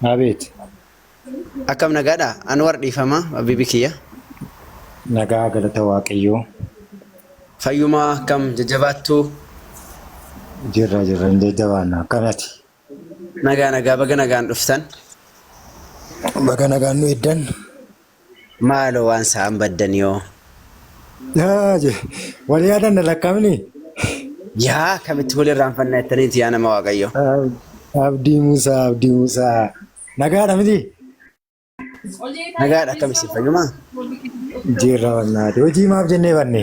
Abeet. Akkam nagaadha? Anwar dhiifama habibi kiyya. Nagaa galata Waaqayyoo. Fayyumaa akkam jajjabaattuu? Jirra jirra hin jajjabaanna. Akkamati? Nagaa nagaa baga nagaan dhuftan. Baga nagaan nu eddan. Maaloo waan sa'aan baddan yoo. Yaa je wal yaadanna lakkaa'amni. Yaa akkamitti wal irraanfanna jettaniiti yaa nama Waaqayyo. Abdii Musaa Abdii Musaa. Nagaadha miti? Nagaadha akkam isin fayyumaa? Jirra bannaati. Hojii maaf jennee banne?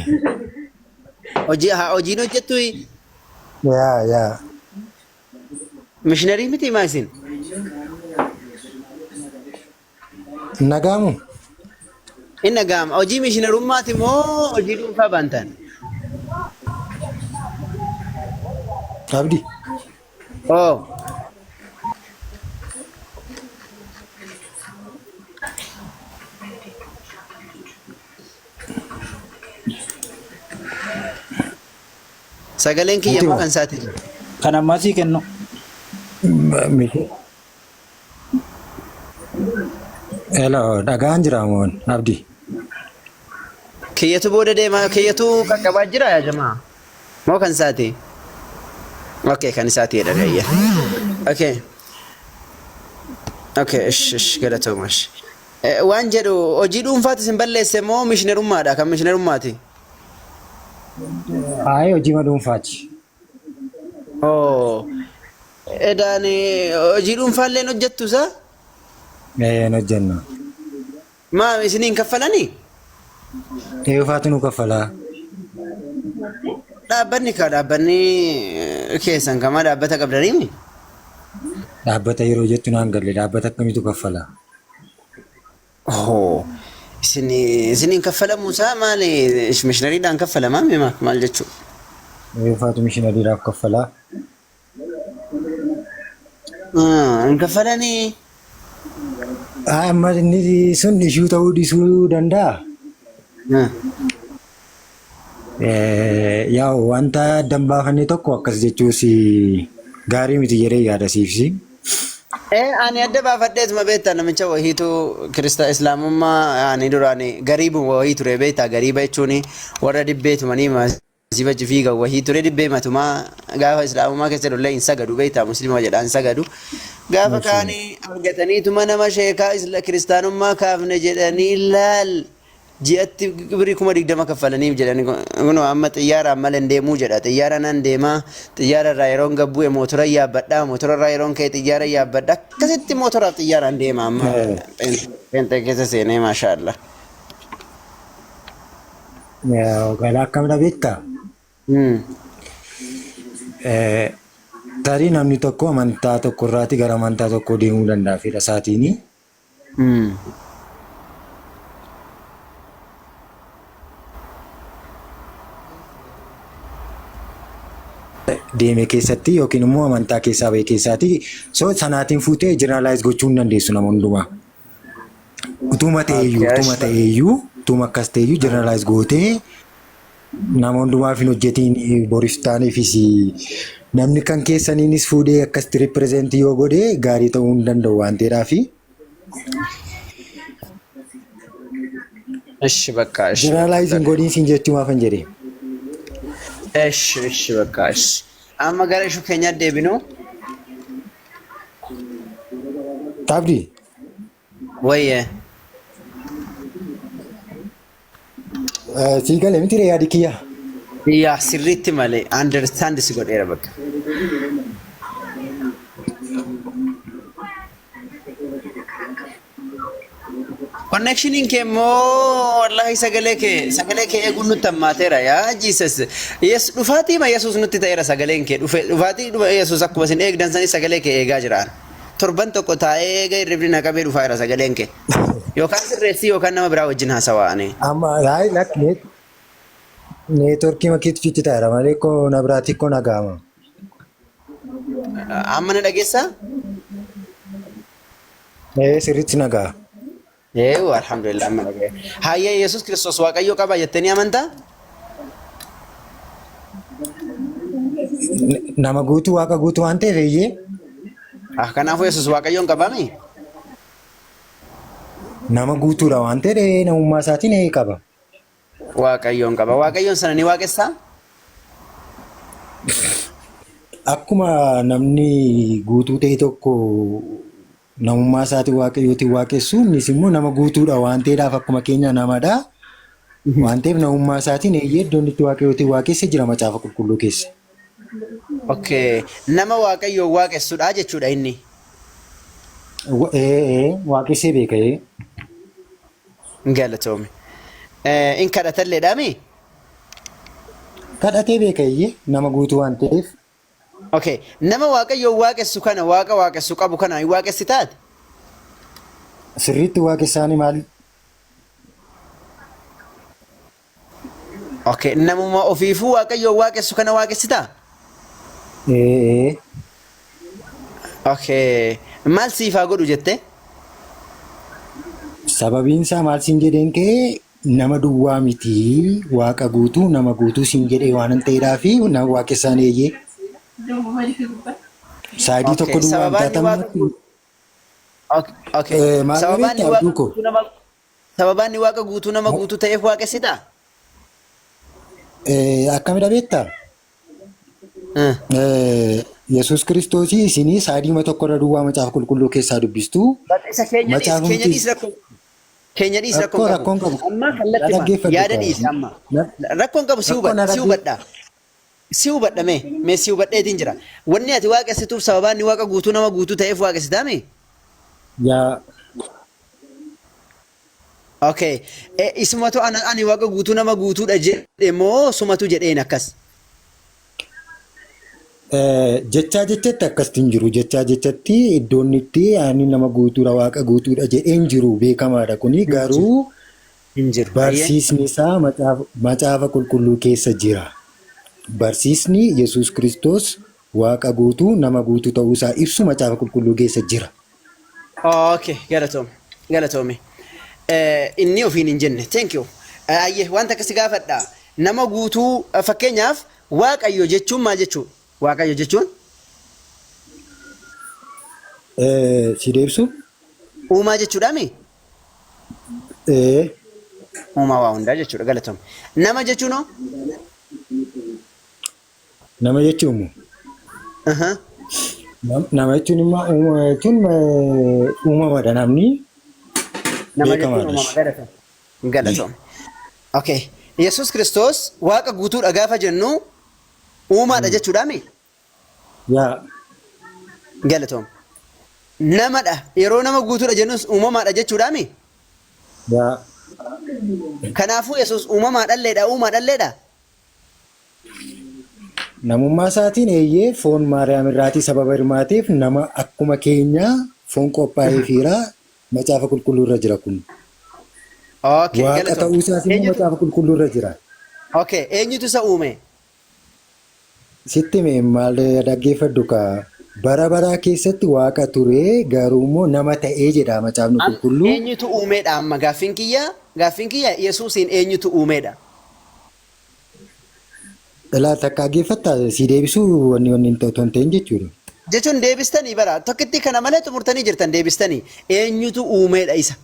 Hojii haa hojiin hojjettu Yaa yaa. mishiinarii miti maa isin? Nagaamu? Hin dhaga'ama. Hojii mishiinarummaati moo hojii dhuunfaa baantan? Abdi. Oo. Sagaleen kiyya moo kan isaati? Kan ammaa sii kennu. Miti. Hello, dhagaan jira moon Abdi. Kiyyatu booda deemaa kiyyatu qaqqabaa jira yaa jamaa. Moo kan isaati? Okay, kan isaati jedha gayya. Okay. Okay, ish ish galatooma ish. Waan jedhu hojii dhuunfaati isin balleesse moo mishinerummaadha? Kan mishinerummaati? Ayi hojii dhuunfaati. Oh. Edaan hojii dhuunfaallee hin hojjettu isaa? Ee hin hojjenna. Maa isiniin kaffalanii? Eefaatu nu kaffalaa. Dhaabbanni kaa dhaabbanni keessan kamaa dhaabbata qabdaniimi? Dhaabbata yeroo jettu naan galle dhaabbata akkamiitu kaffala? Ohoo. Isin isiniin kaffalamuu isaa maali mishinariidhaan kaffalamaa mi maal jechuu? Eefaatu mishinariidhaaf kaffalaa. Hin kaffalanii? Amma inni sun ishuu ta'uu dhiisuu danda'a. Yaa wanta addan baafanne tokko akkas jechuus gaarii miti jedhee yaada siifsi. Ani adda baafadheetuma beektaa namicha wahiitu kirista islaamummaa ani duraan gariibuma wahii ture beektaa gariiba jechuun warra dibbee tumanii Asiif achi fiigan wahii ture dibbee matumaa gaafa islaamummaa keessa lollee hin sagadu beektaa muslima jedhaa hin sagadu. Gaafa kaanii argataniituma nama sheekaa isla kiristaanummaa kaafne jedhanii laal ji'atti birrii 20,000 kaffalaniif jedhanii kunoo amma xiyyaaraan malee hin deemuu jedha xiyyaara nan deemaa xiyyaara irraa yeroon gad bu'e mootora yaabbadha mootora irraa yeroon ka'e xiyyaara yaabbadha akkasitti mootoraaf xiyyaaraan deema amma pheenxee keessa seenee maashaallah. Galaa akkamidha beektaa? Tarii namni tokko amantaa tokko irraati gara amantaa tokkoo deemuu danda'a fedha isaatiini. Deeme keessatti yookiin immoo amantaa keessaa ba'e keessaati. So sanaatiin fuutee generalize gochuu hin dandeessu nama hundumaa. Utuma ta'eyyuu, utuma ta'eyyuu, utuma akkas ta'eyyuu generalize gootee nama hundumaaf hin hojjetiin boriif taaniifis namni kan keessaniinis fuudhee akkasitti represent yoo godhe gaarii ta'uu hin danda'u waan ta'eedhaafi. Ishi bakka ishi. Generalize hin godhiin siin jechumaafan jedhe. Ishi ishi bakka ishi. Amma gara ishuu keenyaa deebinu. Abdi. Wayye. Sii gale miti ree yaadi kiyya. Yaa sirriitti malee understand si godheera bakka. Connectioniin kee immoo wallahi sagalee kee eeguun nutti hammaateera yaa Jesus. Yes dhufaatii ma Yesuus nutti ta'eera sagaleen kee dhufe dhufaatii dhuma Yesuus akkuma isin eegdan sanii sagalee kee eegaa jiraan. Torban tokko taa'ee eega hirribni na qabee dhufaa jira sagaleen kee. Yookaan sirreessii yookaan nama biraa wajjin haasawaa ani. Amma hayi lakki neetworkii makiitu citti ta'eera malee koo na biraatti koo nagaama. Amma na dhageessaa? Ee sirriitti nagaa. Eewu alhamdulillah amma dhaga'e. Hayyee Yesuus Kiristoos Waaqayyo qaba jettanii amantaa? Nama guutuu waaqa guutuu waan ta'eef eeyyee. Ah, kanaafuu Yesuus Waaqayyoon qabaami? Nama guutuudha waan ta'eef namummaa isaatiin ee qaba. Waaqayyoon qaba. Waaqayyoon sana ni waaqessaa? Akkuma namni guutuu ta'e tokko namummaa isaatiin waaqayyootiin waaqessu, innis immoo nama guutuudha waan ta'eedhaaf akkuma keenya namadha. Waan ta'eef namummaa isaatiin eeyyee iddoon itti waaqayyootiin waaqesse jira macaafa qulqulluu keessa. Okay. Nama Waaqayyoon waaqessudha jechuudha inni. Ee waaqessee beeka ee. Galatoome. In kadhatalleedhaami? Kadhatee beeka eeyyee nama guutuu waan ta'eef. Okay. Nama Waaqayyoon waaqessu kana, Waaqa waaqessu qabu kana hin waaqessitaati? Sirriitti waaqessaanii maal? Okay. Namuma ofiifuu Waaqayyoon waaqessu kana waaqessitaa? Ee. Okay. Maal siif haa godhu jette? Sababiin isaa maal siin jedheen ka'ee, nama duwwaa miti, waaqa guutuu, nama guutuu siin jedhee waan hin ta'eedhaa fi nama waaqessaan eeyyee. Saayidii tokko duwwaa hin Sababaan inni waaqa taatamu. guutuu. Okay. Maal Sababaan inni beektaa waaqa abduu koo? guutuu nama sababaan inni waaqa guutuu nama guutuu ta'eef waaqessitaa? Akkamidha beektaa? Yesuus Kiristoosii isinii saayidii tokko irra duwwaa macaafa qulqulluu keessaa dubbistu. Isa keenya dhiis, Macaafumti keenya dhiis, rakkoo keenya dhiis, rakkoo Rakkoo qabu. rakkoon qabu. Amma kallattii Dhaggeeffadhu yaada kaa. dhiis amma. Rakkoon qabu si Rakkoo hubadha na si hubadha. Si hubadha, mee mee si hubadheetiin jira. Wanni ati waaqessituuf sababaan inni waaqa guutuu nama guutuu ta'eef waaqessitaami? Yaa. Okay. Isumatu ani waaqa guutuu nama guutuudha jedhe moo sumatu jedheen akkas? Jechaa jechatti akkasitti hin jiru. Jechaa jechatti iddoon itti ani nama guutuudha, waaqa guutuudha jedheen jiru beekamaadha kuni, garuu Hin jiru. Barsiisni isaa macaafa qulqulluu keessa jira. Barsiisni Yesuus Kiristoos waaqa guutuu nama guutuu ta'uu isaa ibsu macaafa qulqulluu keessa jira. Okay, galatoome. Galatoome. Inni ofiin hin jenne. Thank you. Ayyee, wanta akkasi gaafadha. Nama guutuu, fakkeenyaaf Waaqayyo jechuun maal jechuu? Waaqayyo jechuun? Si deebisu? Uumaa jechuudhaami? Ee. Uumaa waa hundaa jechuudha. Galatoome. Nama jechuun hoo? Nama jechuun immoo? Nama jechuun immoo uumama jechuun uumamadha namni. Nama jechuun Beekamaadha. uumama. Galatoome. Galatoome. Okay. Yesuus Kiristoos waaqa guutuudha gaafa jennu uumaadha jechuudhaami? Yaa. Galatoome. Namadha. Yeroo nama guutuudha jennus uumamaadha jechuudhaami? Yaa. Kanaafuu Yesuus uumamaadhalleedha, uumaadhalleedha? Namummaa isaatiin eeyyee, foon Maariyaam irraatii sababa hirmaateef nama akkuma keenyaa foon qophaa'eefiira, macaafa qulqulluu irra jira kun. Waaqa Galatoome. ta'uu isaas immoo macaafa qulqulluu irra jira. Okay. Eenyutu isa uume? Sitti hime, maal dhaggeeffadhu kaa, bara baraa keessatti waaqa ture, garuu immoo nama ta'ee jedha macaafni qulqulluu. Eenyutu uumeedha amma gaaffiin kiyya? Gaaffiin kiyya Yesuusiin eenyutu uumeedha? Ilaa, takka dhaggeeffattaa si deebisuu wanni hin ta'u hin ta'in jechuudha. Jechuun deebistanii bara tokkitti kana malee xumurtanii jirtan, deebistanii eenyutu uumeedha isa?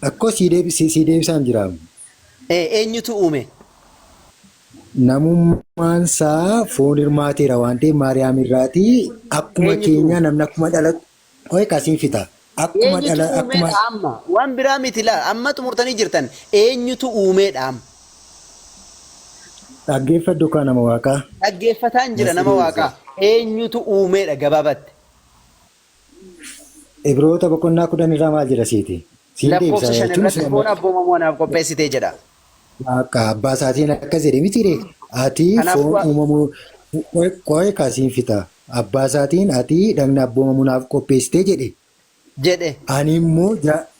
Akkoo si deebisaan jira. Eenyutu uume? Namummaan isaa foon hirmaateera waan ta'eef Maariyaam irraatii akkuma Eenyutu keenya namni akkuma dhalatu qo'ee kasiin fixa. Akkuma Eenyutu dhala akkuma uumeedha amma? Waan biraa miti, laa, amma xumurtanii jirtan, eenyutu uumeedha amma? Dhaggeeffadhu kaa, nama waaqaa. Dhaggeeffataan jira, nama waaqaa. Eenyutu uumeedha gabaabatti? Ibroota boqonnaa 10 irraa maal jedha siiti? Siin Lakkoofsa deebisa 5 jechuun irratti foon abboomamoo anaaf qopheessitee jedha. Akka abbaa isaatiin akkas jedhe miti ree? Ati Kanaafuu foon uumamuu qo'ee kasiin fixa. Abbaa isaatiin ati dhagna abboomamuu naaf qopheessitee jedhe. Jedhe. Ani immoo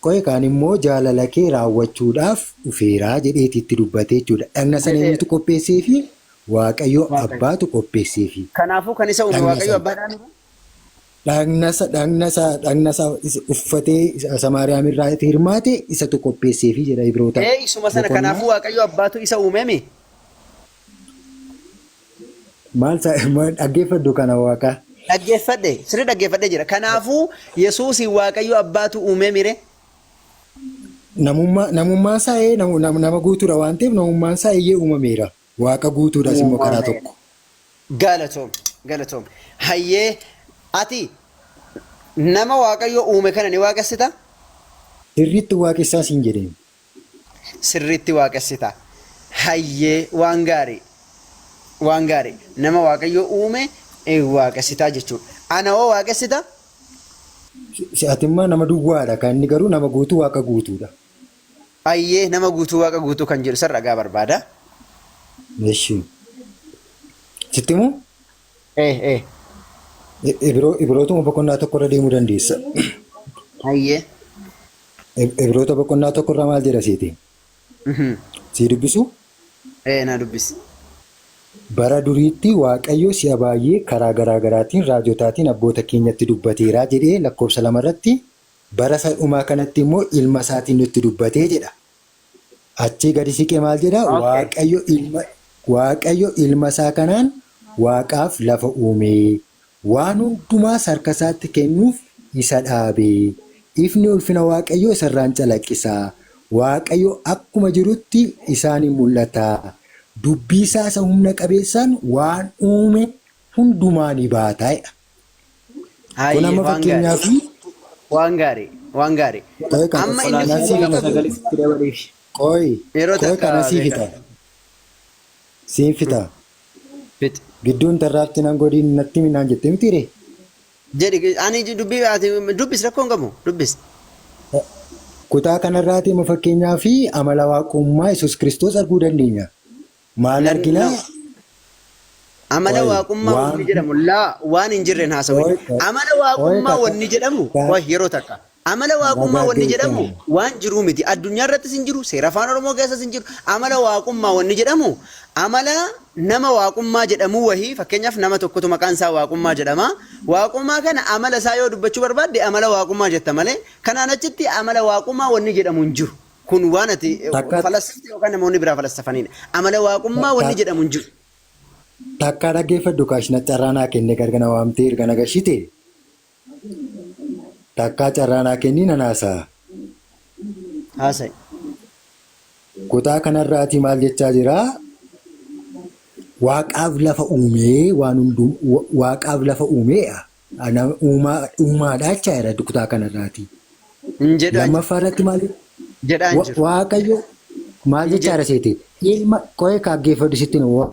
qo'ee kaan immoo jaalala kee raawwachuudhaaf dhufeeraa jedheeti itti dubbatee jechuudha. Dhagna sana Jedheera. eenyutu qopheesseefi? Waaqayyo Waaqayyo. abbaatu qopheesseefi. Kanaafuu kan isa uume Dhagna Waaqayyo sana. abbaadhaan. Dhagna isaa uffatee isa Maariyaam irraa itti hirmaate isatu qopheesseefi jedha Ibroota. Ee, isuma sana Boqonnaa kanaafuu Waaqayyo abbaatu isa uumemi. Maal dhaggeeffadhu kana waaqaa. Dhaggeeffadhe, sirrii dhaggeeffadhe jira. Kanaafuu Yesuusin Waaqayyo abbaatu uume mire? Namummaa namummaan isaa ee nama guutuudha waan ta'eef namummaan isaa eeyyee uumameera. Waaqa guutuudhas immoo karaa Uumameera. tokko. Galatoom, galatoom. Hayyee ati nama Waaqayyo uume kana ni waaqessita? Sirriitti waaqessaa siin jedheen. Sirriitti waaqessita. Hayyee waan gaarii. Waan gaarii. Nama Waaqayyo uume waaqessitaa jechuudha. Ana hoo waaqessita? Ati immoo nama duwwaadha kan inni garuu nama guutuu waaqa guutuudha. Hayyee nama guutuu waaqa guutuu kan jedhu san ragaa barbaada. Eshi. Sitti himuu? Eh eh. Ibrootuma boqonnaa tokkorra deemuu dandeessa. Hayyee. Ibroota boqonnaa tokkorra maal jedha seete? Sii dubbisu? Eh na dubbisi. Bara duriitti Waaqayyo si'a baay'ee karaa garaa garaatiin raajotaatiin abboota keenyatti dubbateera jedhee lakkoofsa lamarratti bara isa dhumaa kanatti immoo ilma isaatiin nutti dubbatee jedha. Achii gadi siqee maal jedha? Waaqayyo ilma isaa kanaan waaqaaf lafa uume. Waan hundumaas harka isaatti kennuuf isa dhaabe. Ifni ulfina Waaqayyoo isarraan calaqqisa. Waaqayyo akkuma jirutti isaan hin mul'ata. Dubbii isaa isa humna qabeessaan waan uume hundumaa ni baata jedha. Kun Hayyee amma waan gaarii. fakkeenyaaf Waan gaarii. Waan gaarii. qoy kana Amma inni kana kun sii waaqa fixa. Sagalee sitti dabaleef. Qoy yeroo qoy takka kana sii beeka. fixa. Siin fixa. Fixi. Gidduun tarraafti nan godhiin natti minaan jettee mitiire? Jedhi ani dubbii ati dubbis rakkoo hin qabu dubbis. Kutaa kanarraati amma fakkeenyaa fi amala waaqummaa Yesuus Kiristoos arguu dandeenya. Maal argina? No. Amala Qoy waaqummaa waan wanni jedhamu laa waan hin jirreen haasawin. qoy qoy Amala qoy waaqummaa wanni jedhamu qoy yeroo takka. Amala waaqummaa wanni jedhamu waan jiruu miti. Addunyaa irrattis hin jiru, seera afaan Oromoo keessas hin jiru. Amala waaqummaa wanni jedhamu amala nama waaqummaa jedhamu wahii fakkeenyaaf nama tokkotu maqaan isaa waaqummaa jedhama. Waaqummaa kana amala isaa yoo dubbachuu barbaadde amala waaqummaa jetta malee kanaan achitti amala waaqummaa wanni jedhamu hin jiru. Kun waan ati Takka falassafte yookaan namoonni biraa falassafanidha. Amala waaqummaa wanni jedhamu hin jiru. Takka dhaggeeffadhu kaashina carraa naa kenne gargana waamtee erga na gashite takkaa carraa naa kenni nan haasa'a. Haasa'i. Kutaa kanarraati maal jechaa jiraa? Waaqaaf lafa uumee waan hunduu waaqaaf lafa uumee uumaadha jechaa jira kutaa kanarraati. Hin jedhaan Lammaffaa irratti maal jedhaan jiru. Waaqayyo maal Hin jechaa jedhu. jira seete? Ilma qo'ee kaaggeeffadhu sitti himu.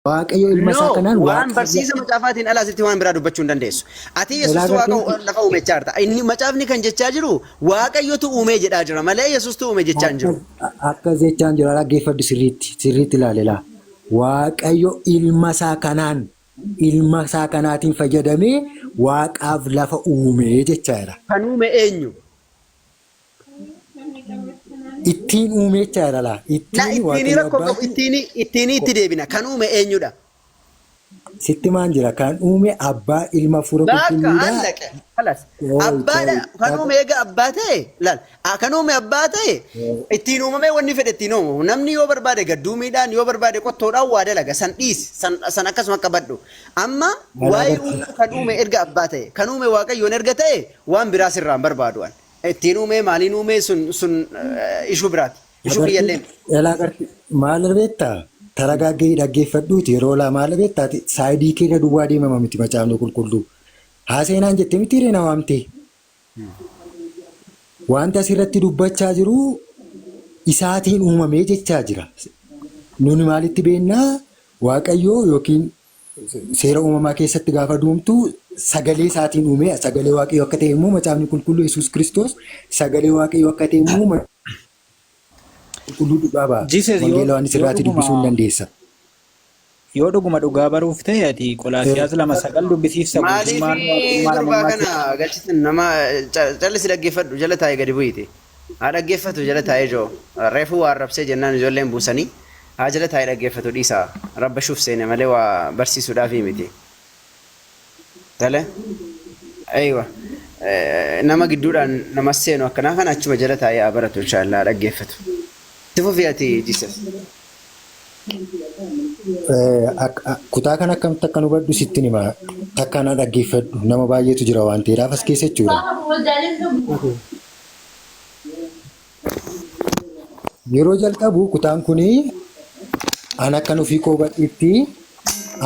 Waaqayyo ilma isaa No, kanaan waan Waaqayyo barsiisa macaafaatiin alaa sitti waan biraa dubbachuu hin dandeessu. Ati Elaa Yesuustu waaqa gartee lafa uume jechaa jirta. Inni macaafni kan jechaa jiru Waaqayyotu uumee jedhaa jira malee Yesuustu uume jechaa hin jiru. Akkas jechaan jira dhaggeeffadhu sirriitti sirriitti ilaalelaa. Waaqayyo ilma isaa kanaan ilma isaa kanaatiin fayyadamee waaqaaf lafa uumee jechaa jira. Kan uume eenyu? Ittiin uumee jechaa jira laa. La Ittiin ittiin Waaqayyo rakkoo qabu abbaan ittiin ittiin itti deebina. Kan uume eenyudha? Sitti maan jira kan uume abbaa ilma hafuura Bakka qulqulluudha. allaqe. Kalas. Qoy Abbaadha qoy kan uume eega abbaa ta'e laal kan uume abbaa ta'e ittiin uumamee wanni fedhe ittiin uumamu. Namni yoo barbaade gadduumiidhaan yoo barbaade qottoodhaan waa dalaga san dhiisi san san akkasuma qabadhu. Amma Malaa waa'ee gartee. uumuu kan uume erga abbaa ta'e kan uume Waaqayyoon erga ta'e waan biraa sirraa hin barbaadu an. Ittiin uumee maaliin uumee sun sun ishuu biraati. Ishuu Agartee kiyyallee miti. elaa agartee maal beektaa? Taragaggee dhaggeeffadhuuti yeroo laa maal beektaati saayidii keenya duwwaa deemama miti macaafni qulqulluu. Haaseenaan jettee miti reena waamtee. Wanta asirratti dubbachaa jiru isaatiin uumamee jechaa jira. Nuni maalitti beennaa Waaqayyoo yookiin seera uumamaa keessatti gaafa duumtu sagalee isaatiin uumee sagalee Waaqayyoo akka ta'e immoo macaafni qulqulluu Yesuus Kiristoos sagalee Waaqayyoo akka ta'e immoo qulqulluu dhugaa ba'a. Jesus yoo Wangeela Yohaannis yoo irraatii dhuguma dubbisuu hin dandeessa. yoo dhuguma dhugaa baruuf ta'e ati Qolaasiyaas 2:9 dubbisiifsa Maaliif guutummaan waaqummaa gurbaa namummaa kana galchitan nama callisi dhaggeeffadhu jala taa'ee gadi bu'iiti. Haa dhaggeeffatu jala taa'ee joo. Reefuu waa arrabsee jennaan ijoolleen buusanii haa jala taa'ee dhaggeeffatu dhiisaa. Rabbashuuf seene malee waa barsiisuudhaafii miti. Tole. Aywa. Nama gidduudhaan nama seenu akkanaa kana achuma jala taa'ee haa baratu inshaallah haa dhaggeeffatu. Itti fufi ati Jesus. Kutaa kana akkamitti akka nu hubadhu sittin hima. Takka na dhaggeeffadhu nama baay'eetu jira waan ta'eedhaaf as keessa jechuudha. Yeroo jalqabu kutaan kuni an akkan ofii koo hubadhetti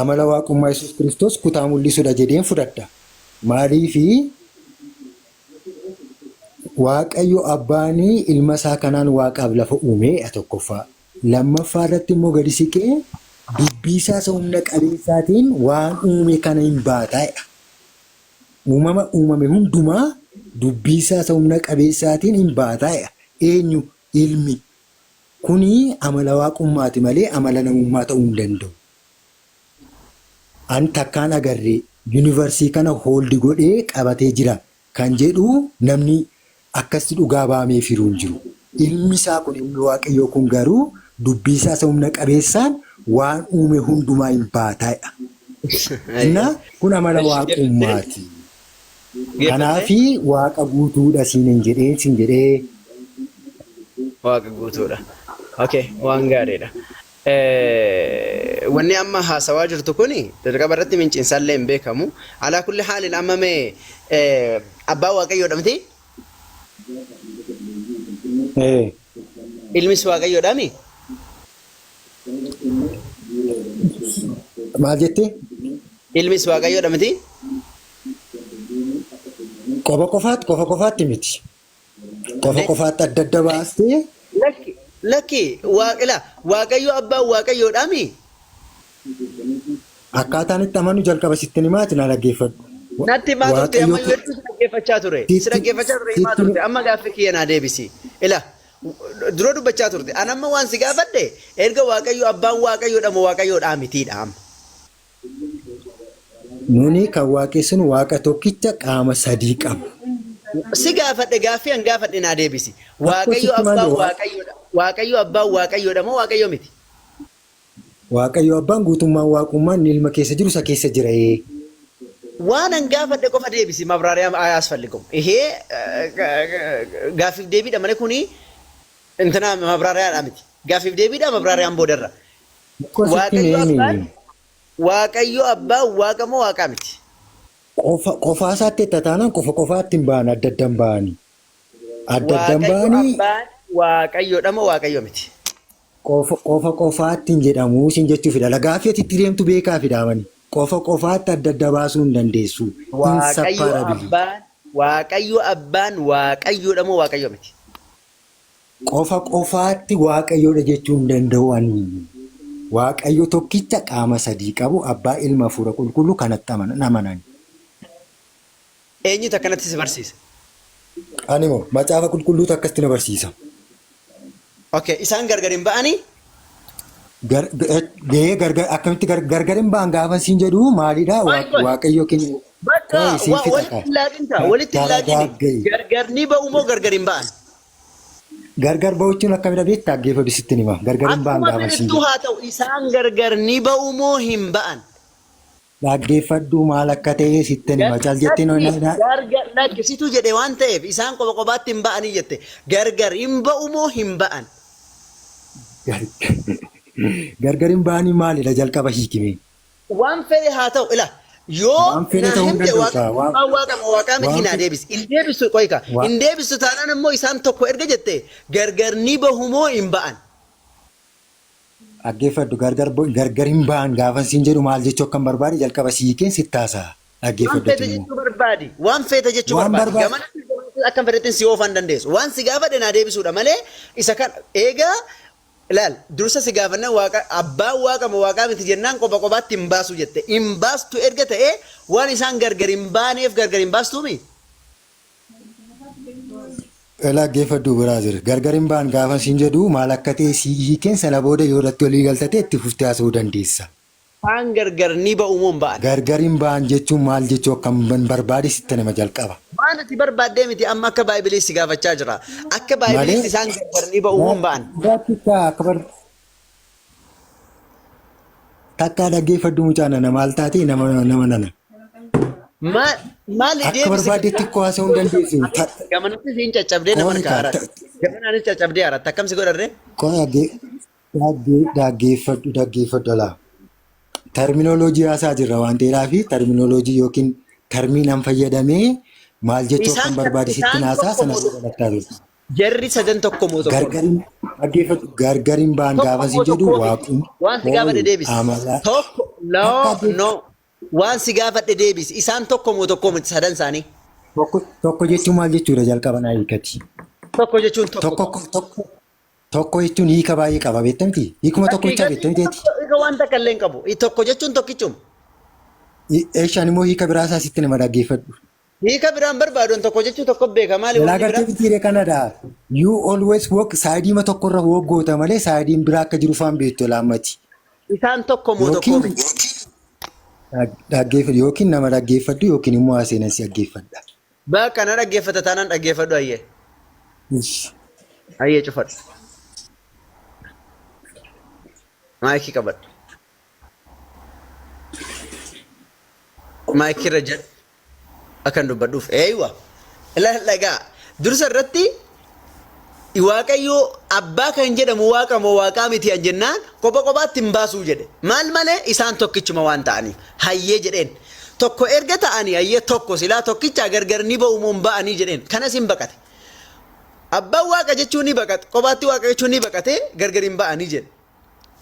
amala waaqummaa Yesuus Kiristoos kutaa mul'isudha jedheen fudhadha. Maaliifi Waaqayyo abbaan ilma isaa kanaan waaqaaf lafa uumee tokkoffaa. Lammaffaa irratti immoo gadi siqee dubbii isaa isa humna qabeessaatiin waan uume kana hin baataa'edha. Uumama uumame hundumaa dubbii isaa isa humna qabeessaatiin hin baataa'edha. Eenyu? Ilmi. Kuni amala waaqummaati malee amala namummaa ta'uu hin danda'u. An takkaan agarre yuunivarsii kana hold godhee qabatee jira kan jedhu namni akkasitti dhugaa ba'ameefiiru hin jiru. Ilmi isaa kun ilmi Waaqayyoo kun garuu dubbii isaa isa humna qabeessaan waan uume hundumaa hin baataa'edha. Inna kun amala waaqummaati. Kanaafi waaqa guutuudha siin hin jedhee siin jedhee. Waaqa guutuudha. Okay, waan gaariidha. Wanni amma haasawaa jirtu kuni jalqaba irratti minciinsaallee hin beekamu. Alaa kulli haalin amma mee abbaan waaqayyoodha miti? Ee. Ilmis waaqayyoodha mi? Maal jette? Ilmis waaqayyoodha miti? Qofa qofaatti qofa qofaatti miti. Qofa qofaatti adda adda baastee. Lakki lakki waaqila waaqayyo abbaan waaqayyoodha mi? Akkaataan itti amanu jalqaba sitti himaati na dhaggeeffadhu. Natti himaa turte amma hedduu si dhaggeeffachaa ture. Si dhaggeeffachaa ture himaa turte amma gaaffii kiyya naa deebisi. Ila dura dubbachaa turte an amma waan si gaafadhe erga waaqayyo abbaan waaqayyoodha moo waaqayyoodhaa mitiidha amma. Nuni kan waaqessinu waaqa tokkicha qaama sadii qabu. Si gaafadhe gaaffii an gaafadhe naa deebisi. Waaqayyo abbaan waaqayyoodha. Waaqayyo abbaan waaqayyoodha moo waaqayyo miti? Waaqayyo abbaan guutummaan waaqummaan inni ilma keessa jiru isa keessa jira ee. Waan an gaafadhe qofa deebisi mabraariyaa አያስፈልገውም። ይሄ gaaffiif deebiidha malee kuni እንትና mabraariyaadha miti. Gaaffiif deebiidha mabraariyaan boodarra. Akkoo sitti Waaqayyo meemi. abbaan Waaqayyo abbaan waaqa moo waaqaa miti? Qofa qofaa isaatti itti taanaan qofa qofaatti hin ba'an adda adda hin ba'ani. Adda adda hin Waaqayyo ba'anii abbaan waaqayyoodha moo waaqayyo miti? Qofa qofa qofaatti hin jedhamu sin jechuufidha. Gaaffii ati itti deemtu beekaa fidaamani. Qofa qofaatti adda adda baasuu hin dandeessu. Waaqayyo Inseparably. abbaan Waaqayyo abbaan waaqayyoodha moo waaqayyo miti? Qofa qofaatti waaqayyoodha jechuu hin danda'u ani. Waaqayyo tokkicha qaama sadii qabu abbaa ilma hafuura qulqulluu kanatti amanan. Eenyutu akkanatti si barsiisa? Ani moo macaafa qulqulluutu akkasitti na barsiisa. Okay, isaan gargar hin ba'anii? Gahee gargar akkamitti gargar hin ba'an gaafa siin jedhu maalidha? Waaqayyo keenya Bakka Qoy siin fixa walitti kaa. hin laaqin ta'a, walitti hin laaqin. Taragaagga'i. Gargar ni ba'u moo gargar hin ba'an? Gargar ba'uchuun akkamidha beektaa? Dhaggeeffadhu sitti hima. Gargar hin ba'an Akkuma gaafa siin fedhettuu jedhu. haa ta'u isaan gargar ni ba'u moo hin ba'an? Dhaggeeffadhu maal akka ta'e sitti hima. Cal jettee Lakki gargar lakki situ jedhe waan ta'eef isaan qofa qofaatti hin ba'anii jette. Gargar hin ba'u moo hin ba'an? Gargar hin ba'anii maalidha jalqaba hiikime. Waan fedhe haa ta'u ila yoo Waan fedhe naa ta'uu hin himte danda'u waaqa kaa. Waan abbaan waaqa moo waaqaa miti waan naa deebisi. Hin deebistu qoyka. Hin deebistu taanaan immoo isaan tokko erga jette gargar ni bahu moo hin ba'an? Dhaggeeffadhu gargar hin ba'an gaafa siin jedhu maal jechuu akkan barbaade jalqaba si hiikeen sitti haasa'a. Waan Dhaggeeffadhu feete immoo. jechuu barbaadi. Waan feete jechuu Waan barbaadi. barbaade. Gamanatti gamanatti akkam fedhettiin si oofaan dandeessu. Waan si gaafadhe naa deebisuudha malee isa kan eegaa ilaal dursa si gaafannaan waaqa abbaan waaqa moo waaqaa miti jennaan qofa qofaatti hin baasu jette. Hin baastu erga ta'ee waan isaan gargar hin baaneef gargar hin baastuumi? Dhaggeeffadhu brother. Gargar hin ba'an gaafa siin jedhu maal akka ta'e si hiikeen sana booda yoo irratti walii galtate itti fuftee haasa'uu dandeessa. Isaan gargar ni ba'u moo hin ba'an? Gargar hin ba'an jechuun maal jechuu akka hin barbaade sitti nama jalqaba. Waan ati barbaaddee miti amma akka baay'ibiliis si gaafachaa jira. Akka Malee baay'ibiliis isaan gargar ni ba'u moo hin ba'an? Bakka akka bar takkaa dhaggeeffadhu mucaa nana maal taate nama nama nana. Maal maali Akka deebisi barbaaddetti koo haasa'uu hin dandeessu. Gamanatti siin caccabdee nama Qoy harka kaa haaraatti. Gamanaanis caccabdee haaraatti. Akkam si godharree? Qoy dhaggeeffadhu dhaggeeffadhu alaa. Terminoloojii haasaa jirra waan ta'eedhaaf terminoloojii yookiin termiin an fayyadamee maal jechuu Isaan akkan barbaade sitti isaan haasaa tokko sana moo booda lakkaa turte. Jarri sadan tokko moo tokko Gargar miti? Dhaggeeffadhu, gargar hin ba'an Tokko gaafa moo siin jedhu tokkoo miti? waaqum Waan si gaafadhe deebisi. amala. Tokko no Akka no waan si gaafadhe deebisi. Isaan tokko moo tokkoo miti sadan isaanii? Tokko tokko jechuun maal jechuudha jalqaba naa hiikati. Tokko jechuun tokko. Tokko tokko tokko jechuun hiika baay'ee qaba beektamti. Hiikuma tokko jechaa beektamti. Hiika waan takka illee hin qabu. Tokko jechuun tokkichuma. Eeshaan immoo hiika biraa isaa sitti nama dhaggeeffadhu. Hiika biraan barbaaduun tokko jechuun tokko beeka maali Jalaa wanni gartee biraa? bitiire kanadha. You always walk saayidii tokkorra walk goota malee saayidiin biraa akka jiru faan beektu laammati. Isaan tokko moo tokkoo Yookiin miti? dhaggeeffadhu yookiin nama dhaggeeffadhu yookiin immoo haaseenan si dhaggeeffadha. Bakka na dhaggeeffata taanaan dhaggeeffadhu ayyee. Ish. Ayyee cufadhu. Maayikii qabadhu. Maayikii irra jedhu. Akkan dubbadhuuf. Eeywa. Ilaal dhagaa. Dursa irratti Waaqayyo abbaa kan jedhamu waaqa moo waaqaa miti an jennaan kopha kophaatti hin baasuu jedhe. Maal malee isaan tokkichuma waan ta'aniif. Hayyee jedheen. Tokko erga ta'anii hayyee tokko silaa tokkichaa gargar ni ba'u moo hin ba'anii jedheen. Kanas hin baqate. Abbaan waaqa jechuun ni baqate. Kophaatti waaqa jechuun ni baqate gargar hin ba'anii jedhe.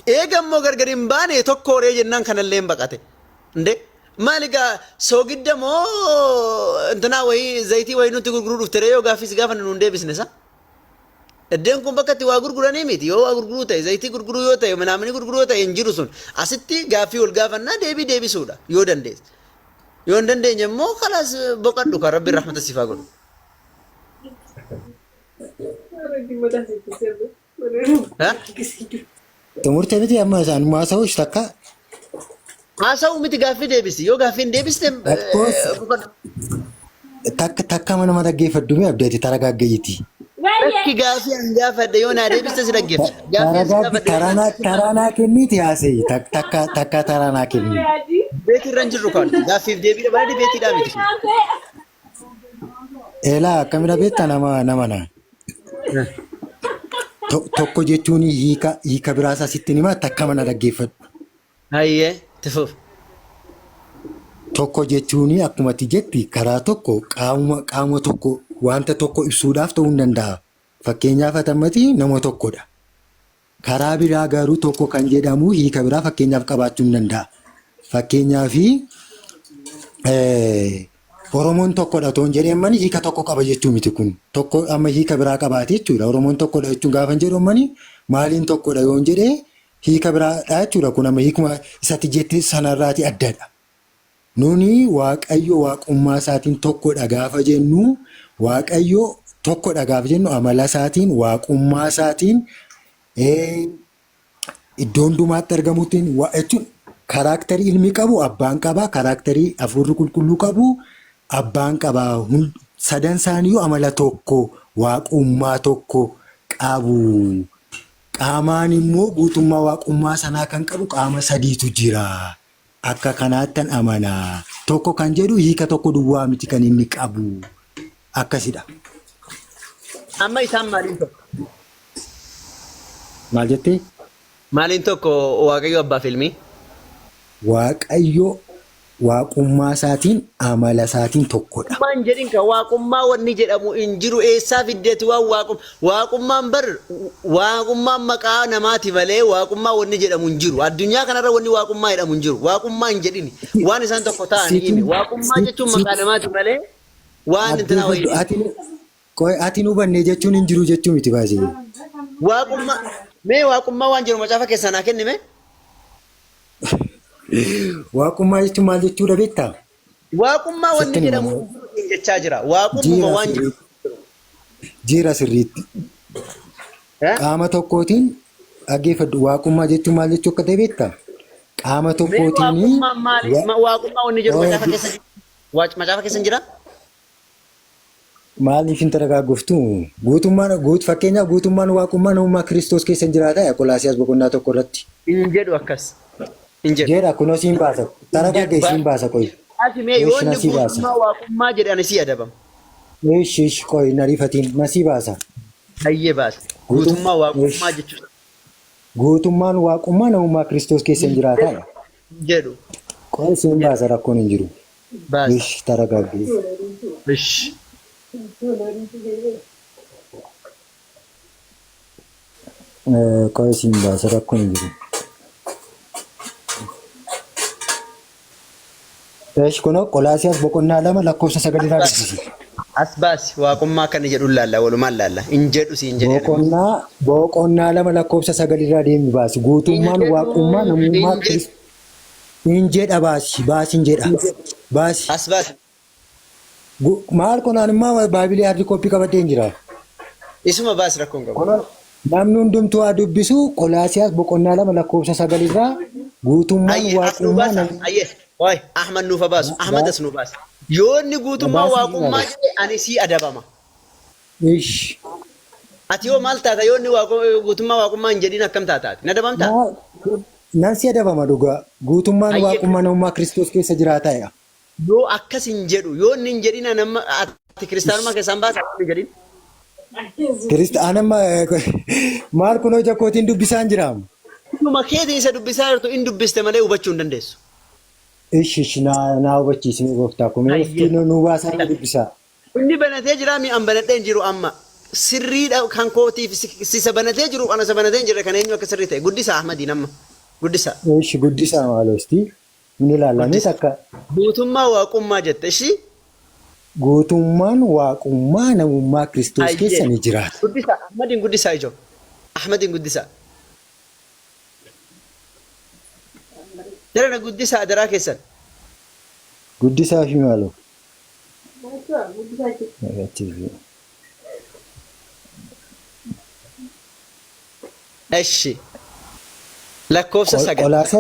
Eega immoo gargar hin baane tokkooree jennaan kanallee hin baqate. Inde maal egaa soogidda moo intinaa wayii zayitii wayii nutti gurguruu dhufte ree yoo gaaffii si gaafanne nuun deebisne sa? Iddeen kun bakka itti waa gurguranii miti yoo waa gurguruu ta'e zayitii gurguruu yoo ta'e minaamini gurguruu yoo ta'e hin jiru sun asitti gaaffii wal gaafannaa deebii deebisuudha yoo dandeesse. Yoo hin dandeenye immoo kalaas boqadhu kan rabbiin rahmata siif haa godhu. Ha? Xumurte miti amma isaan haasa'uus takka. Haasa'uu miti gaaffii deebisi. Yoo gaaffii hin deebisne Of course. Takka takka nama dhaggeeffadhu mee abdeeti taragaaggayyiti. Lakki gaaffii an gaafadhe yoo naa deebiste si dhaggeeffadha. Gaaffii an si Taragaaggi gaafadhe yoo naa taranaa kenniiti haasa'i takka takka taranaa kenni. Beetii irra hin jirru kan gaaffiif deebiidha malee dibeetiidhaa miti. Eelaa akkamidha beektaa nama nama na. Tokko jechuun hiika hiika biraa isaa sitti himaa takka mana dhaggeeffadhu. Hayyee itti fufi. Tokko jechuun akkuma ati jetti karaa tokko qaamuma qaama tokko wanta tokko ibsuudhaaf ta'uu hin danda'a. Fakkeenyaaf atammati nama tokkodha. Karaa biraa garuu tokko kan jedhamu hiika biraa fakkeenyaaf qabaachuu hin danda'a. Fakkeenyaaf Oromoon tokkodha otoo hin jedheen mani hiika tokko qaba jechuu miti kun. Tokko amma hiika biraa qabaate jechuudha. Oromoon tokkodha jechuun gaafa hin jedhu mani maaliin tokkodha yoon jedhee hiika biraadha jechuudha. Kun amma hiikuma isatti jette sanarraati addadha. Nuni Waaqayyo waaqummaa isaatiin tokkodha gaafa jennu, Waaqayyo tokkodha gaafa jennu amala isaatiin, waaqummaa isaatiin, iddoo hundumaatti argamuutiin jechuun karaaktarii ilmi qabu abbaan qaba, karaaktarii hafuurri qulqulluu qabu abbaan qaba. Sadan isaaniiyyuu amala tokko, waaqummaa tokko qabu. Qaamaan immoo guutummaa waaqummaa sanaa kan qabu qaama sadiitu jira. Akka kanaattan amana. Tokko kan jedhu hiika tokko duwwaa miti kan inni qabu. Akkasidha. Amma isaan maaliin tokko? Maal jettee? Maaliin tokko Waaqayyo abbaa fi ilmi? Waaqayyo waaqummaa isaatiin amala isaatiin tokkodha. Waaqummaa hin jedhin ka waaqummaa wanni jedhamu hin jiru eessaa fiddeeti waan waaqum waaqummaan bar waaqummaan maqaa namaati malee waaqummaa wanni jedhamu hin jiru addunyaa kanarra wanni waaqummaa jedhamu hin jiru waaqummaa hin jedhini waan isaan tokko ta'anii himi waaqummaa jechuun maqaa namaati malee waan intinaa wayii Dhaggeeffadhu ati qoy ati hin hubanne jechuun hin jiru jechuu miti baasii. Waaqummaa mee waaqummaa waan jiru macaafa keessaa naa kenni mee. Waaqummaa jechuun maal jechuudha beektaa? Waaqummaa wanni Sitti jedhamu hima. hin jiru siin jechaa jira. Waaqummaa Jiira waan jedhamu. sirriitti. Jiira sirriitti. Eh? Qaama tokkootiin dhaggeeffadhu. Waaqummaa jechuun maal jechuu akka ta'e beektaa? Qaama Mee tokkootiin waaqummaan maali? Waaqummaa wanni jedhu macaafa keessa jira. Macaafa keessa hin jiraa? Maaliif hin taragaagoftu? Guutummaan guut fakkeenyaaf guutummaan waaqummaa namummaa Kiristoos keessa hin jiraata Qolaasiyaas boqonnaa tokko irratti. Hin jedhu akkas. Hin jedhu. Jedha kunoo siin baasa. Taragaagge siin baasa qoyi. Ati mee yoo Eesh inni nasii baasa. guutummaa waaqummaa jedhe ani sii adabama. Eesh eesh qoyi na rifatiin nasii baasa. Hayyee baasa. Guutum Guutummaa waaqummaa eesh jechuudha. guutummaan waaqummaa namummaa Kiristoos keessa hin jiraata. Hin jedhu. Qoyi siin baasa rakkoon hin jiru. Baasa. Ish taragaagge. Ish. Qo'ee siin baasa rakkoon hin jiru. Eesh kunoo Qolaasiyaas boqonnaa 2 lakkoofsa 9 irraa dubbisi. As baasi waaqummaa akka inni jedhu laalla walumaan laalla. Hin jedhu siin jedhe. Boqonnaa boqonnaa 2 lakkoofsa 9 irraa deemi baasi. Guutummaan waaqummaa namummaa Hin jedhu. Kiristoos hin jedha baasi baasi hin jedha baasi. As baasi. Maal kunaan immoo baabilii hard copy qabadhee hin jira. Isuma baasi rakkoon qabu. Kunoo namni hundumtuu haa dubbisu Qolaasiyaas boqonnaa 2 lakkoofsa 9 irraa guutummaan Ayyee as nuu waaqummaa baasa. namummaa Ayyee waay Ahmad nuuf haa baasu. Ahmad as nuu baasa. Yoo inni guutummaa baasi waaqummaa jedhe ani sii adabama. Ish. Ati hoo maal taata yoo inni guutummaa waaqummaa hin jedhin akkam taata ati? Na adabamtaa? Nan si adabama dhugaa. Guutummaan Ayyee. waaqummaa namummaa Kiristoos keessa jiraataa. Yoo akkas hin jedhu yoo inni hin jedhin an amma ati kiristaanummaa keessaan baasa hin jedhin. Kirist an amma maal kunoo ija kootiin dubbisaan jiraam. Ijuma keetiin isa dubbisaa jirtu in dubbiste malee hubachuu hin dandeessu. Ish ish naa naa hubachiisi mee gooftaa koo mee Hayyee. iftii nu nu baasaa nu dubbisaa. Inni banatee jira mi an banadhee hin jiru amma. Sirriidha kan kootiif si isa banatee jiru ana isa banatee hin jirre kan eenyu akka sirrii ta'e guddisa Ahmadiin amma guddisa. Ish guddisaa maaloo isti. Hin ilaallamee Guddisa. takka. Guutummaa waaqummaa jette ishii. Guutummaan waaqummaa namummaa Kiristoos keessa Ayyee. ni jiraata. Guddisa Ahmadiin guddisaa ijoo. Ahmadiin guddisaa. Jarana guddisaa adaraa keessan. Guddisaa fi maaloo. Eshi. Lakkoofsa 9. Qolaasa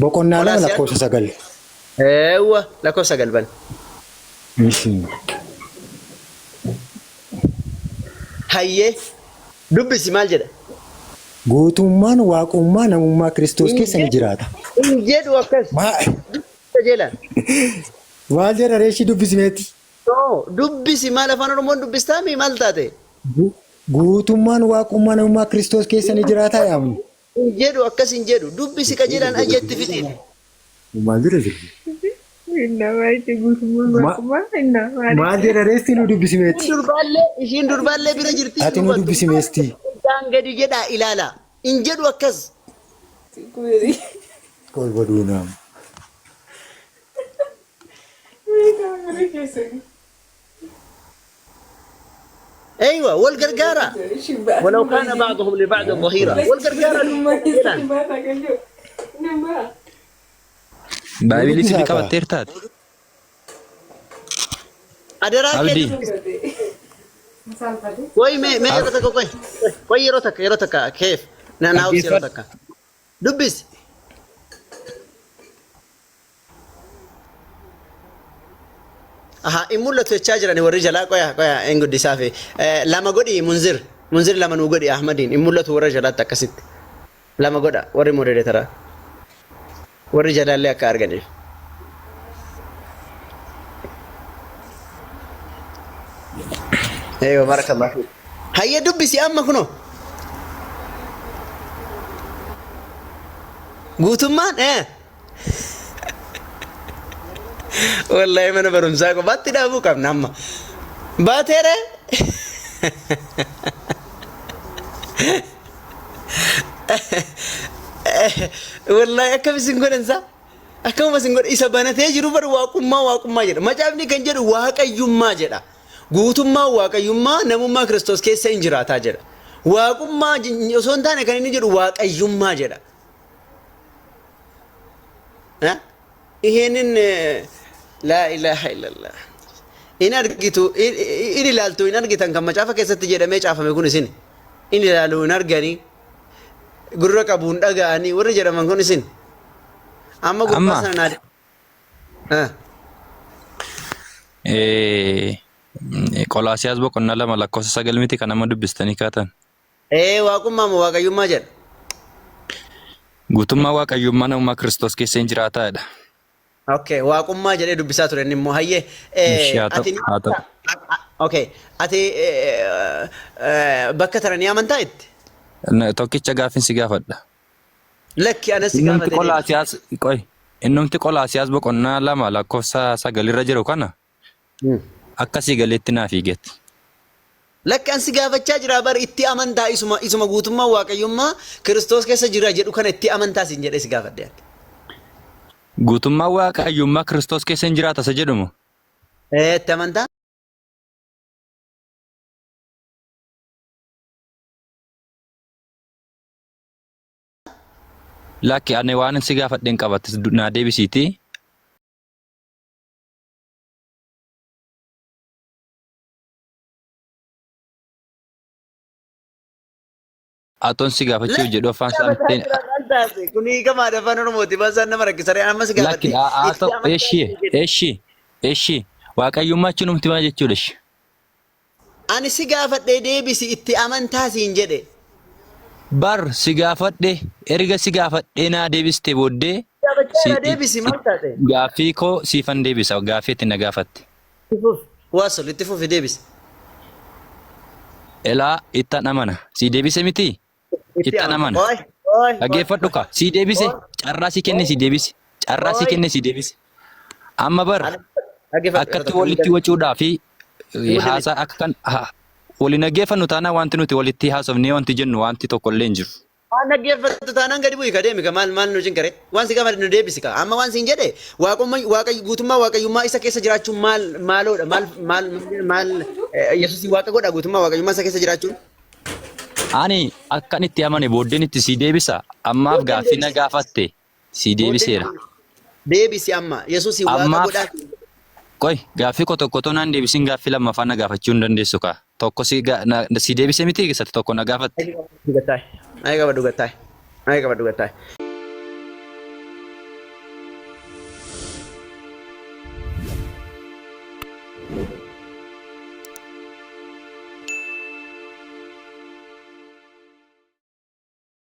boqonnaa 2 Qolaasiyaa. lakkoofsa 9. Eewwa lakkoofsa 9 bani. Ishi. Hayyee. Dubbisi maal jedha? Guutummaan waaqummaa namummaa Kiristoos keessa ni jiraata. Hin jedhu akkas. Qajeelaan. Maal jedha reeshii dubbisimeetti? No, dubbisi maal afaan Oromoon dubbistaa mi maal taate? Guutummaan waaqummaa namummaa Kiristoos keessa ni jiraataa yaamnu. Hin jedhu akkas hin jedhu dubbisi qajeelaan ajjeetti fixiin. Maal jedha jiru? Maal jedha reestii nu dubbisimeetti? Durbaallee ishiin durbaallee bira jirti. Ati nu dubbisimeesti. Isaan gadi jedhaa ilaala. Hin jedhu akkas. Qoy godhuu naam. Eywa wal gargaara. Walaw kaana ba'duhum li ba'din dhahiira. Wal gargaara jedhaan. Baay'ee sirrii Dubbisaa kaa. qabatteertaati. Adaraa kee Abdii. Qoy mee mee yeroo takka qoy. Qoy yeroo takka yeroo takka keef. Na naa obsi yeroo takka. Dubbisi. Aha, in mul'atu jechaa jirani warri jalaa qoya qoya in guddisaafi. Lama godhi munzir. Munzir lama nuu godhi Ahmadiin. In mul'atu warra jalaatti akkasitti. Lama godha warri modereetara. Warri jalaallee akka arganiif. Eeyyoo barakallah. Hayyee dubbisi amma kunoo. Guutummaan ee. Wallahi mana barumsaa qofaatti dhaabuu qabna amma. Baateere. Wallahi akkam isin godhan saa? Akkamuma isin godhan isa banatee jiru bar waaqummaa waaqummaa jedha. Macaafni kan jedhu waaqayyummaa jedha. Guutummaa waaqayyummaa namummaa Kiristoos keessa hin jiraataa jedha. Waaqummaa osoo hin taane kan inni jedhu waaqayyummaa jedha. Iheenin laa ilaaha illallah. In argitu in ilaaltu in argitan kan macaafa keessatti jedhamee caafame kun isin. In ilaalu hin arganii gurra qabu hin dhaga'anii warri jedhaman kun isin. Amma gurbaa Amma sana naa Qolaasiyaas boqonnaa 2 lakkoofsa 9 miti kan amma dubbistanii kaatan. Ee waaqummaa moo waaqayyummaa jedha. Guutummaa waaqayyummaa namummaa Kiristoos keessa hin jiraataa jedha. Okay, waaqummaa jedhee dubbisaa ture inni immoo hayyee. Ishee haa ta'u Ati ni haa ta'u. Okay, ati bakka tana ni amantaa itti? Tokkicha gaaffin si gaafadha. Lakki anas si Innumti gaafate deebi. Qolaasiyaas qoy. Innumti Qolaasiyaas boqonnaa 2 lakkoofsa 9 irra jiru kana akka sii galeetti naaf hiigetti. Lakki an si gaafachaa jira bar itti amantaa isuma isuma guutummaa waaqayyummaa Kiristoos keessa jira jedhu kana itti amantaa siin jedhee si gaafadhe ani. Guutummaan waaqayyummaa Kiristoos keessa hin jiraata isa jedhumo? Ee itti amantaa? Lakki ani waan si gaafadhe hin qabattis naa deebisiitii. Atoon si gaafachuuf jedhu afaan isaa mitteen Kun hiikamaadha afaan Oromooti. Baasaan nama rakkisa. Re'aan amma si lakki gaafadhe. haa Itti ta'u amantaa eshi siin jedhe. eshi eshi waaqayyummaa chinumti maal jechuudha eshi. Ani si gaafadhe deebisi itti amantaa siin jedhe. Bar si gaafadhe erga si gaafadhee naa deebiste booddee Gaafachaa si irraa deebisi maal taate? gaaffii koo siifan deebisa gaaffii itti na gaafatte. Itti fufi. Waasol itti fufi deebisi. Elaa ittan amana sii deebise miti Itti ittan amanta. amana. Oi, oi, oi, Dhaggeeffadhu ka sii deebise oi, carraa sii kenne oi, sii deebise carraa sii oi. kenne sii deebise. Amma bar Ani dhaggeeffadhu yeroo akkatti tokko walitti wacuudhaa fi hin haasaa akka kan waliin dhaggeeffannu taanaan wanti nuti walitti haasofnee wanti jennu wanti tokko illee hin jiru. Waan dhaggeeffattu taanaan gadi bu'i ka deemi ka maal maal nu cinqare waan si gaafate nu deebisi ka amma waan siin jedhe waaqumma waaqa guutummaa waaqayyummaa isa keessa jiraachuun maal maaloodha maal maal maal yesuus waaqa godha guutummaa waaqayyummaa isa keessa jiraachuun. Ani akkan itti amane booddeen itti sii deebisa. Ammaaf Booddeen gaaffii na deebisi. gaafatte sii Booddeen deebiseera. deebisi amma yesuus waaqa Ammaaf godhaa. qoy gaaffii koo tokko otoo naan deebisin gaaffii lammaffaa na gaafachuu hin dandeessu kaa. Tokko si ga- na- si deebise miti keessatti tokko na gaafatte. Ay qabadhu gattaay. Ay qabadhu gattaay. Ay qabadhu gattaay.